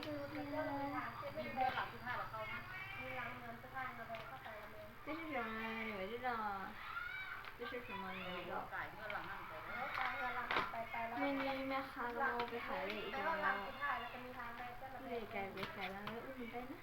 这是什么呢？你们知道吗？这是什么呢？你们知道吗？ມື້ນີ້ແມ່ຄ້າກໍເອົາໄປຂາຍເລີຍອີກແລ້ວ. ເລກໄກໄປໄກແລ້ວ ອຸດໜູນໄດ້ນະ.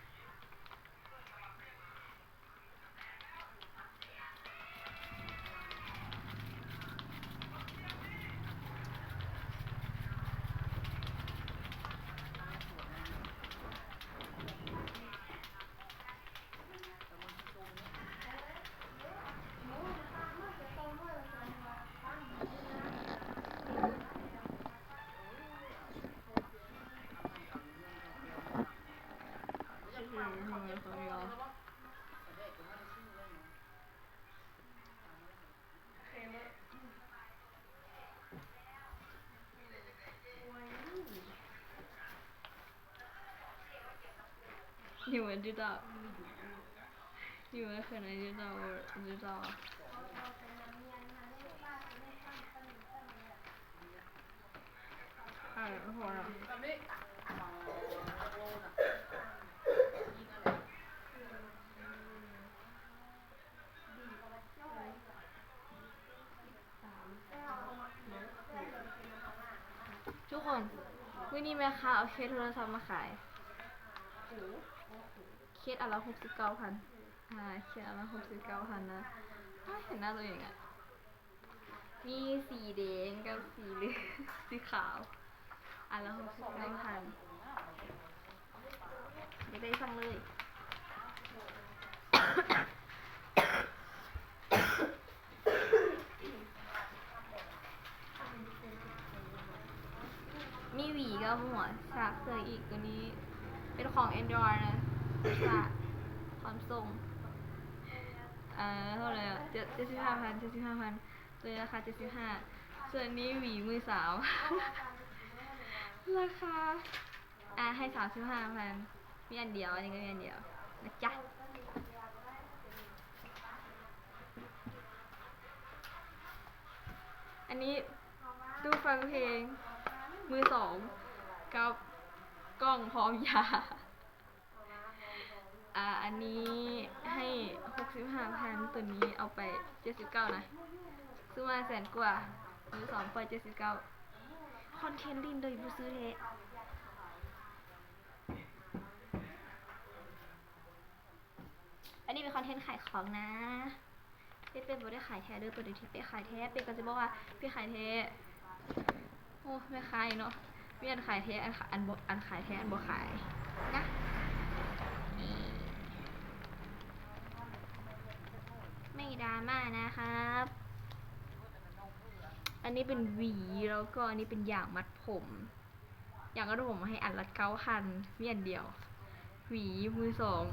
你们知道，你们可能知道，我不知道。哎，好了。 ທຸກຄົນ ມື້ນີ້ແມ່ຄ້າເອົາເຄສໂທລະສັບມາຂາຍ ເຄສອັນລະຫົກສິບເກົ້າພັນ ອ່າ ເຄສອັນລະຫົກສິບເກົ້າພັນນະ. ເຫັນໜ້າຕົວເອງອະ ມີສີແດງກັບສີເຫຼືອງ ສີຂາວ ອັນລະຫົກສິບເກົ້າພັນ ຢາກໄດ້ສັ່ງເລີຍ. ມີຫວີກັບຫົວສາກເສື້ອອີກ. ໂຕນີ້ເປັນຂອງແອນດຣອຍນະ ສາກ ພ້ອມສົ່ງ ເອີ ເທົ່າໃດອະ ເຈັດ ເຈັດສິບຫ້າພັນ ເຈັດສິບຫ້າພັນ. ໂຕນີ້ລາຄາເຈັດສິບຫ້າ ສ່ວນນີ້ຫວີມືສາວ ລາຄາ ອ່າ ໃຫ້ສາມສິບຫ້າພັນ ມີອັນດຽວ ອັນນີ້ກໍມີອັນດຽວນະຈ໊ະ. ອັນນີ້ຕູ້ຟັງເພງມືສອງ ກັບກ້ອງພ້ອມຢາ. ອ່າ ອັນນີ້ໃຫ້ຫົກສິບຫ້າພັນ ໂຕນີ້ເອົາໄປເຈັດສິບເກົ້ານະ ຊື້ມາແສນກວ່າ ມືສອງປ່ອຍເຈັດສິບເກົ້າ. ຄອນເທັນຫຼິ້ນໂດຍບໍ່ຊື້ແທ້. ອັນນີ້ເປັນຄອນເທັນຂາຍຂອງນະ. ເປັດ ເປັດບໍ່ໄດ້ຂາຍແທ້ເດີ ໂຕນີ້ທີ່ເປັດຂາຍແທ້ ເປັດກໍຈະບອກວ່າເປັດຂາຍແທ້. ໂອ້ ແມ່ຄ້ານີ້ເນາະ ມີອັນຂາຍແທ້ ອັນ ອັນບໍ່ ອັນຂາຍແທ້ ອັນບໍ່ຂາຍນະ. ນີ້ ໄມ່ດຣາມານະຄັບ. ອັນນີ້ເປັນຫວີ ແລ້ວກໍອັນນີ້ເປັນຢາງມັດຜົມ. ຢາງມັດຜົມໃຫ້ອັນລະເກົ້າພັນ ມີອັນດຽວ. ຫວີມືສອງ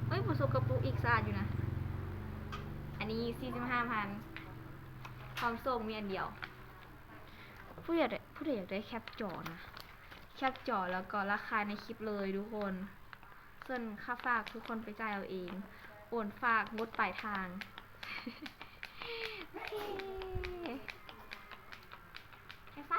ເອີຍ ບໍ່ສົກກະປົກອີກ ສະອາດຢູ່ນະ. ອັນນີ້ສີ່ສິບຫ້າພັນ ພ້ອມສົ່ງ ມີອັນດຽວ. ຜູ້ໃດ ຜູ້ໃດຢາກໄດ້ແຄັບຈໍນະ ແຄັບຈໍແລ້ວກໍລາຄາໃນຄລິບເລີຍທຸກຄົນ. ສ່ວນຄ່າຝາກທຸກຄົນໄປຈ່າຍເອົາເອງ ໂອນຝາກໝົດປາຍທາງ. ໂອເຄ ແຄັບໄຟ.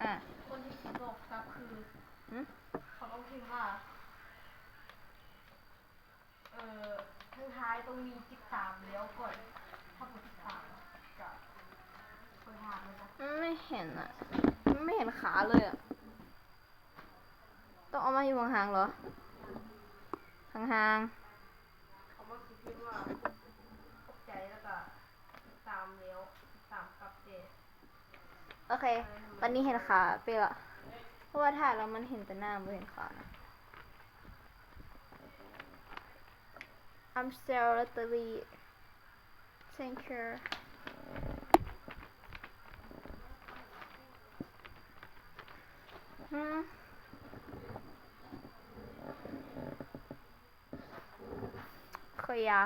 ອ່ະ ຄົນທີ່ບອກຊັບຄື ຫື? ເຂົາຕ້ອງພິມວ່າ ເອີ ທັງທ້າຍຕ້ອງມີຕິດຕາມແລ້ວກ່ອນ ຖ້າບໍ່ຕິດຕາມກະຄ່ອຍຖາມນະ. ມັນໄມ່ເຫັນອະ ມັນໄມ່ເຫັນຂາເລີຍອະ. ຕ້ອງເອົາມາຢູ່ຫ່າງໆ ເຫລອ? ຫ່າງໆ. ເຂົາມັກຊິພິມວ່າ ຂອບໃຈ ແລ້ວກະຕິດຕາມແລ້ວ ຕິດຕາມກັບແດ່. ໂອເຄ ຕອນນີ້ເຫັນຂາເປັນລະ ເພາະວ່າຖ່າຍແລ້ວມັນເຫັນແຕ່ໜ້າ ບໍ່ເຫັນຂານະ. I'm Sarah Lee. Thank you. ຫື? ເຄີຍຢາ